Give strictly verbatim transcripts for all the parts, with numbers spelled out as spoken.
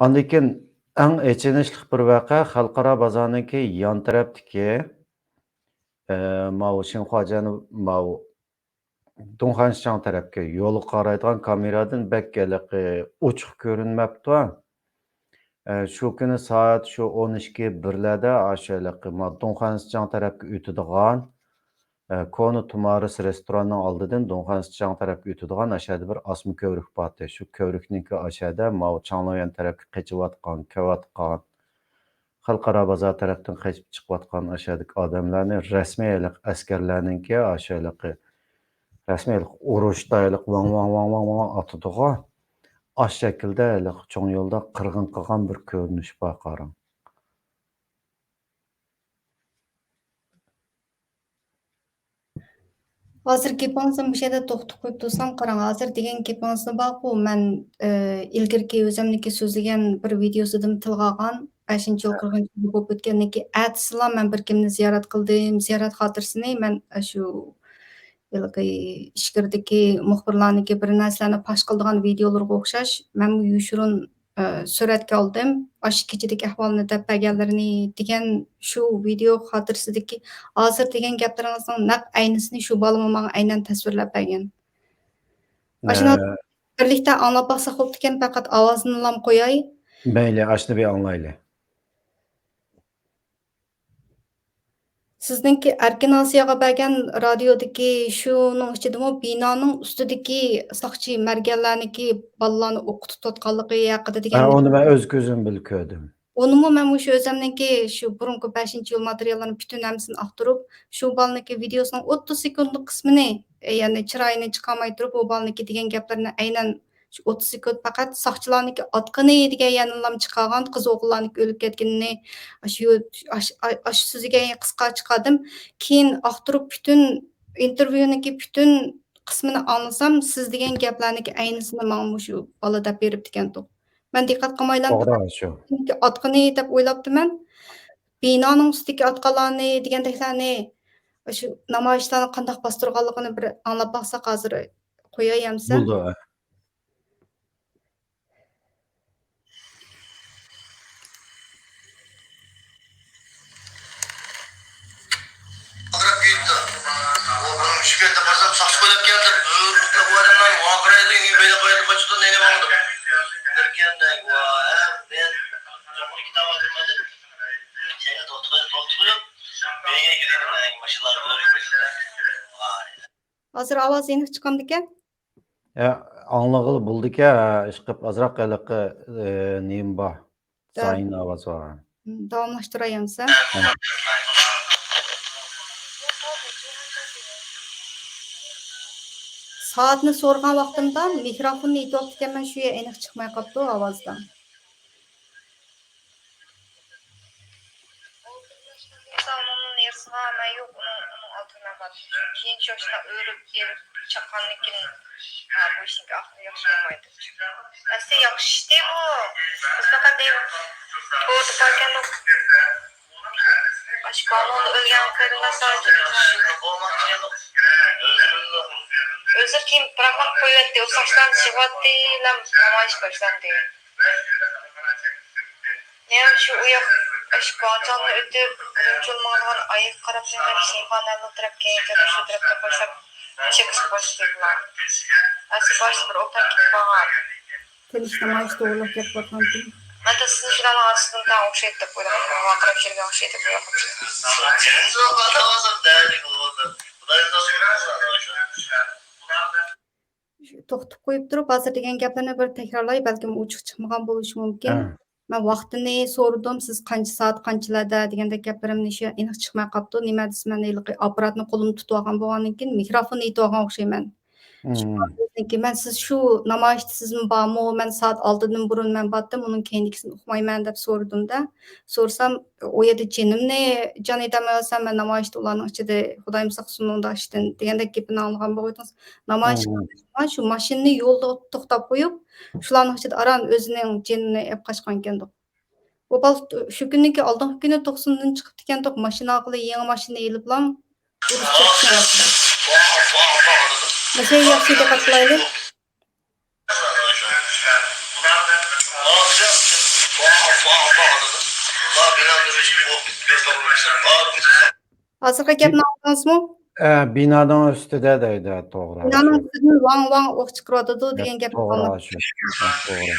ئاندىن كېيىن ئەڭ ئېچىنىشلىق بىر ۋەقە خەلقئارا بازارنىڭكى يان تەرەپتىكى، ئە، ماۋۇ شىنخۇاجيەن، ماۋۇ دۇڭخەنسىچاڭ تەرەپكە يولغا قارايدىغان كامېرادىن بەك ھېلىقى ئوچۇق كۆرۈنمەپتۇ. ئە، شۇ كۈنى سائەت شۇ ئون ئىككى بىرلەردە ئاشۇ ھېلىقى ما دۇڭخەنسىچاڭ تەرەپكە ئۆتىدىغان، ئە، كونا تۇمارىس رېستوراننىڭ ئالدىدىن دۇڭخەنسىچاڭ تەرەپكە ئۆتىدىغان ئاشۇ يەردە بىر ئاسما كۆۋرۈك بارتى. شۇ كۆۋرۈكنىڭكى ئاشۇ يەردە ماۋۇ چاڭليۈەن تەرەپكە قېچىۋاتقان، كېلىۋاتقان، خەلقئارا بازار تەرەپتىن قېچىپ چىقىۋاتقان ئاشۇ يەردىكى ئادەملەرنى رەسمىي ھېلىقى ئەسكەرلەرنىڭكى ئاشۇ ھېلىقى رەسمىي ھېلىقى ئۇرۇشتا ھېلىقى ۋاڭ، ۋاڭ، ۋاڭ، ۋاڭ، ۋاڭ ئاتىدىغۇ. ئاش شەكىلدە ھېلىقى چوڭ يولدا قىرغىن قىلغان بىر كۆرۈنۈش بار قاراڭ. ھازىر گېپىڭىزنى مۇشۇ يەردە توختىتىپ قويۇپ تۇرسام، قاراڭ، ھازىر دېگەن گېپىڭىزنى بارغۇ، مەن، ئى، ئىلگىرىكى ئۆزۈمنىڭكى سۆزلىگەن بىر ۋىدىيوسىدىمۇ تىلغا ئالغان، بەشىنچى يىل، قىرىقىنچى يىل بولۇپ ئۆتكەندىن كېيىن، ئەتىسىلا مەن بىر كىمنى زىيارەت قىلدىم، زىيارەت خاتىرىسىنى مەن ئاشۇ ھېلىقى ئىچكىرىدىكى مۇخبىرلارنىڭكى بىر نەرسىلەرنى پاش قىلىدىغان ۋىدىيولىرىغا ئوخشاش، مەنمۇ يوشۇرۇن، ئە، سۈرەتكە ئالدىم. ئاشۇ كېچىدىكى ئەھۋالنى دەپ بەرگەنلىرىنى دېگەن شۇ ۋىدىيو خاتىرىسىدىكى ھازىر دېگەن گەپلىرىڭىزنىڭ نەق ئەينىسىنى شۇ بالىمۇ ماڭا ئەينەن تەسۋىرلەپ بەرگەن. ئاشۇنى ئە، بىرلىكتە ئاڭلاپ باقساق بوپتىكەن، پەقەت ئاۋازىنىلام قوياي. مەيلى، ئاشۇنى بىر ئاڭلايلى. سىزنىڭكى ئەركىن ئاسىياغا بەرگەن رادىيودىكى شۇنىڭ ئىچىدىمۇ بىنانىڭ ئۈستىدىكى ساقچى مەرگەنلەرنىڭكى بالىلارنى ئوققا تۇتۇۋاتقانلىقى ھەققىدە ھە، دېگەن. ئۇنى مەن ئۆز كۆزۈم بىلەن كۆردۈم. ئۇنىمۇ مەن مۇشۇ ئۆزەمنىڭكى شۇ بۇرۇنقى بەشىنچى يول ماتېرىياللىرىنى پۈتۈن ھەممىسىنى ئاختۇرۇپ، شۇ بالىنىڭكى ۋىدىيوسىنىڭ ئوتتۇز سېكۇنتلۇق قىسمىنى، يەنى چىرايىنى چىقارماي تۇرۇپ، ئۇ بالىنىڭكى دېگەن گەپلىرىنى ئەينەن شۇ ئوتتۇز سېكۇنت پەقەت ساقچىلارنىڭكى ئاتقىنى دېگەن يەنىلام چىقارغان، قىز ئوغۇللارنىڭكى ئۆلۈپ كەتكىنىنى، ئاشۇ، ئاش-، ئاش-، ئاشۇ سۆزىگە قىسقا چىقاردىم. كېيىن ئاختۇرۇپ پۈتۈن ئىنتېرۋيۇنىڭكى پۈتۈن قىسمىنى ئاڭلىسام، سىز دېگەن گەپلەرنىڭكى ئەينىسىنى ماڭا مۇشۇ بالا دەپ بېرىپتىكەنتۇق. مەن دىققەت قىلمايلا توغرا، شۇ. ئاتقىنى دەپ ئويلاپتىمەن. بىنانىڭ ئۈستىدىكى ئاتقانلارنى دېگەندەكلەرنى، شۇ نامايىشلارنى قانداق باستۇرغانلىقىنى بىر ئاڭلاپ باقساق ھازىر. قوياي ئەمسە. بولىدۇ. ئاغرىپ كېتىپتۇ. ئۇ بۇنىڭ شىكايەتتە بارسام، ساقچى قويلاپ كەلدى. بۇ ئادەملەر ماڭا قارايدۇ، ئىنى بېلىق قويۇپ قاچىدۇ، نېنى ماڭىدۇ. بىر كەمدە، ۋا، ھە، مەن جۇڭغۇنى كېتەۋاتىمەن دېدى. سەن توختىغىن، توختىغىن. مېنىڭ كېتىدۇ، ماشىنىلار بىلەن كېتىدۇ. ۋاي. ھازىر ئاۋاز ئېنىق چىقامدىكەن؟ يا، ئاڭلىغىلى بولىدىكەن، ھە، ئىشقىلىپ ئازراق ھېلىقى، ئى، نېمە بار؟ دە-، زايىن ئاۋاز بار. داۋاملاشتۇراي ئەمسە. ھە. سائەتنى سورىغان ۋاقتىمدا مىكروفوننى ئېتىۋاپتىكەنمەن، شۇ يەر ئېنىق چىقماي قاپتۇ ئاۋازدا. ئۇنىڭ يېرىسىغا مەن يوق، ئۇنىڭ، ئۇنىڭ ئالدىغا مەن باردىم. كېيىن شۇ ئاشۇنداق ئۆرۈپ، ئېرىپ، چاققاندىن كېيىن، ھە، بۇ ئىشنىڭكى ئاخىرى ياخشى بولمايدۇ. ئەسلى ياخشى ئىشتى بۇ. بىز پەقەت توردا باركەن، ئاشۇ بالوندا ئۆلگەن قېرىنداشلار ئۈچۈن. ئۆزى كېيىن پىراقلارنى قويۇۋەتتى، ئۇ ساقچىلارنى يىغىۋەتتى، نامايىش باشلاندى. مەن شۇ ئۇياق، ئاشۇ گۇاڭچاڭدىن ئۆتۈپ، ئۈرۈمچىغا ماڭىدىغان ئايىغا قاراپ مېڭىپ، شىنخۇا نەنلۇ تەرەپكە يېنىپ، شۇ تەرەپتىن باشلاپ چېقىشقا باشلىدىلار. ئەسلى باشتا بىر ئوبدان كېتىپ قالغان. تىنچ نامايىش توغرۇلۇق گەپ قىلىۋاتقانتىم. مەن تېخى سىزنىڭ شۇلارنىڭ ئارىسىدىن تەڭ ئوخشايدۇ دەپ ئويلاپ، ۋارقىراپ يۈرگەن ئوخشايدۇ دەپ ئويلاپ. توختىتىپ قويۇپ تۇرۇپ، ھازىر دېگەن گەپلەرنى بىر تەكرارلاي، بەلكىم ئوچۇق چىقمىغان بولۇشى مۇمكىن. ھە. مەن ۋاقتىنى سورىدىم، سىز قانچە سائەت، قانچىلاردا دېگەندەك گەپلىرىمنى شۇ ئېنىق چىقماي قاپتۇ. نېمە دېسە، مەن ھېلىقى ئاپپاراتنى قولۇمدا تۇتۇۋالغان بولغاندىن كېيىن، مىكروفوننى ئېتىۋالغان ئوخشايمەن. شۇ مم. مەن سىز شۇ نامايىشتا سىزمۇ بارمۇ؟ مەن سائەت ئالتىدىن بۇرۇن مەن بارتتىم، ئۇنىڭ كەينىدىكىسىنى ئۇقمايمەن دەپ سورىدىم-دە. سورىسام، ئۇ يەردە جېنىمنى جان ئېتەلمەيۋاتسام، مەن نامايىشتا ئۇلارنىڭ ئىچىدە خۇدايىم ساقلىسۇن ئۇنىڭدىن ئاشتىن دېگەندەك گېپىنى ئاڭلىغان بولغىيدىڭىز. نامايىش مم. قىلغان شۇ ماشىنىنى يولدا توختاپ قويۇپ، شۇلارنىڭ ئىچىدە ئاران ئۆزىنىڭ جېنىنى ئېلىپ قاچقانىكەندۇق. ئۇ بالا شۇ كۈنىكى ئالدىنقى كۈنى توقسۇندىن چىقىپتىكەندۇق، ماشىنا ئارقىلىق يېڭى ماشىنا ئېلىپلا ئۇرۇش چېقىشنى باشلىدى. مەسىلىگە ياخشى دىققەت قىلايلى. ھازىرقى گەپنى ئاڭلىدىڭىزمۇ؟ ئە، بىنانىڭ ئۈستىدە دەيدۇ، توغرا. بىنانىڭ ئۈستىدىن ۋاڭ ۋاڭ ئوق چىقىرىۋاتىدۇ دېگەن گەپ توغرا، توغرا.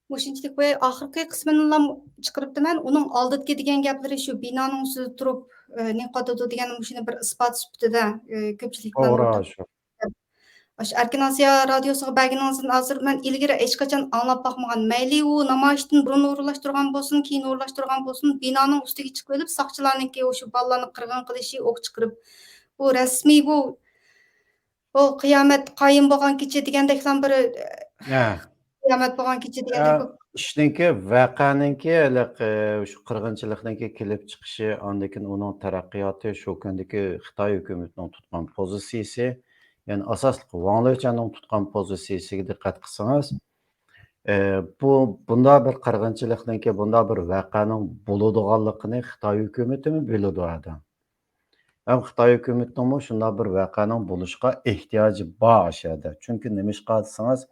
مۇشۇنچىلىك ۋە ئاخىرقى قىسمىنىلا چىقىرىپتىمەن. ئۇنىڭ ئالدىدىكى دېگەن گەپلىرى شۇ بىنانىڭ ئۈستىدە تۇرۇپ، ئە، نېقىۋاتىدۇ دېگەن مۇشۇنى بىر ئىسپات سۈپىتىدە، ئە، كۆپچىلىك بىلەن توغرا، شۇ. ئاشۇ ئەركىن ئاسىيا رادىيوسىغا بەرگىنىڭىزدىن ھازىر مەن ئىلگىرى ھېچقاچان ئاڭلاپ باقمىغان. مەيلى ئۇ نامايىشتىن بۇرۇن ئورۇنلاشتۇرغان بولسۇن، كېيىن ئورۇنلاشتۇرغان بولسۇن، بىنانىڭ ئۈستىگە چىقىۋېلىپ، ساقچىلارنىڭكى شۇ بالىلارنى قىرغىن قىلىشى، ئوق چىقىرىپ، بۇ رەسمىي بۇ، بۇ قىيامەت قايىم بولغان كېچە دېگەندەكلا بىر، ھە. قىيامەت بولغان كېچە دېگەندەك ھە، بولۇپ. ئىشنىڭكى، ۋەقەنىڭكى، ھېلىقى، شۇ قىرغىنچىلىقنىڭكى كېلىپ چىقىشى، ئاندىن كېيىن ئۇنىڭ تەرەققىياتى، شۇ كۈندىكى خىتاي ھۆكۈمىتىنىڭ تۇتقان پوزىتسىيىسى، يەنى ئاساسلىقى ۋاڭ لېچەننىڭ تۇتقان پوزىتسىيىسىگە دىققەت قىلسىڭىز، ئە، بۇ، بۇنداق بىر قىرغىنچىلىقنىڭكى، بۇنداق بىر ۋەقەنىڭ بولىدىغانلىقىنى خىتاي ھۆكۈمىتىمۇ بىلىدۇ ئادەم. ھەم خىتاي ھۆكۈمىتىنىڭمۇ شۇنداق بىر ۋەقەنىڭ بولۇشىغا ئېھتىياجى بار ئاشۇ يەردە. چۈنكى نېمىشقا دېسىڭىز،